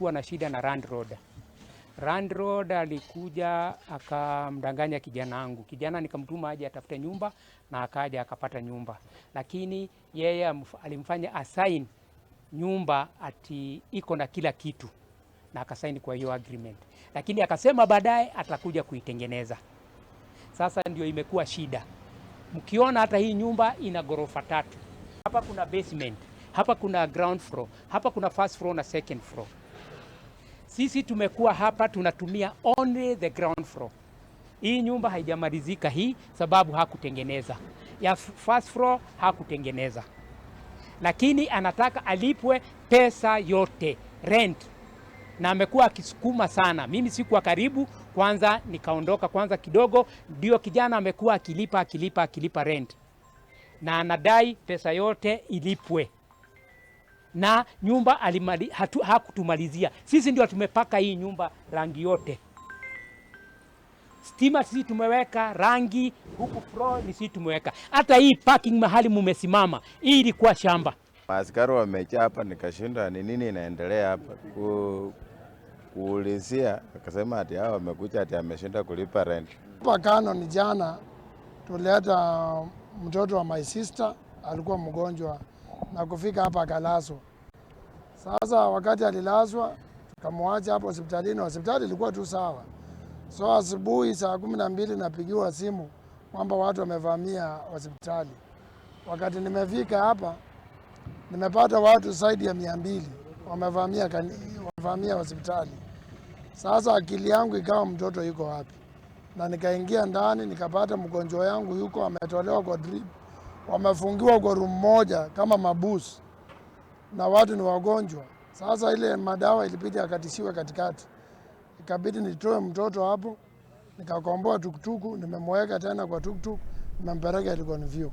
Tumekuwa na shida na landlord. Landlord alikuja akamdanganya kijana wangu. Kijana nikamtuma aje atafute nyumba na akaja akapata nyumba, lakini yeye alimfanya asign nyumba ati iko na kila kitu na akasaini kwa hiyo agreement, lakini akasema baadaye atakuja kuitengeneza. Sasa ndio imekuwa shida. Mkiona hata hii nyumba ina ghorofa tatu, hapa kuna basement, hapa kuna ground floor, hapa kuna first floor na second floor. Sisi tumekuwa hapa tunatumia only the ground floor. Hii nyumba haijamalizika hii sababu hakutengeneza. Ya first floor hakutengeneza, lakini anataka alipwe pesa yote rent, na amekuwa akisukuma sana. Mimi sikuwa karibu, kwanza nikaondoka kwanza kidogo, ndio kijana amekuwa akilipa akilipa akilipa rent, na anadai pesa yote ilipwe na nyumba hakutumalizia. Sisi ndio tumepaka hii nyumba rangi yote, stima sisi tumeweka rangi, huku floor ni sisi tumeweka, hata hii parking mahali mumesimama, hii ilikuwa shamba. Maaskari wamejaa hapa, nikashindwa ni nini inaendelea hapa. Kuulizia akasema ati hao wamekuja ati ameshinda kulipa rent. Hapa Kano ni jana tulileta mtoto wa my sister alikuwa mgonjwa na kufika hapa akalazwa. Sasa wakati alilazwa tukamwacha hapo hospitalini, hospitali ilikuwa tu sawa. So asubuhi saa 12 napigiwa simu kwamba watu wamevamia hospitali. Wakati nimefika hapa nimepata watu zaidi ya 200 wamevamia hospitali. Sasa akili yangu ikawa mtoto yuko wapi? Na nikaingia ndani nikapata mgonjwa yangu yuko ametolewa kwa drip, wamefungiwa kwa room moja kama mahabusu na watu ni wagonjwa. Sasa ile madawa ilibidi akatishiwe katikati, ikabidi nitoe mtoto hapo, nikakomboa tuktuku, nimemweka tena kwa tuktuk, nimempeleka Elgon View.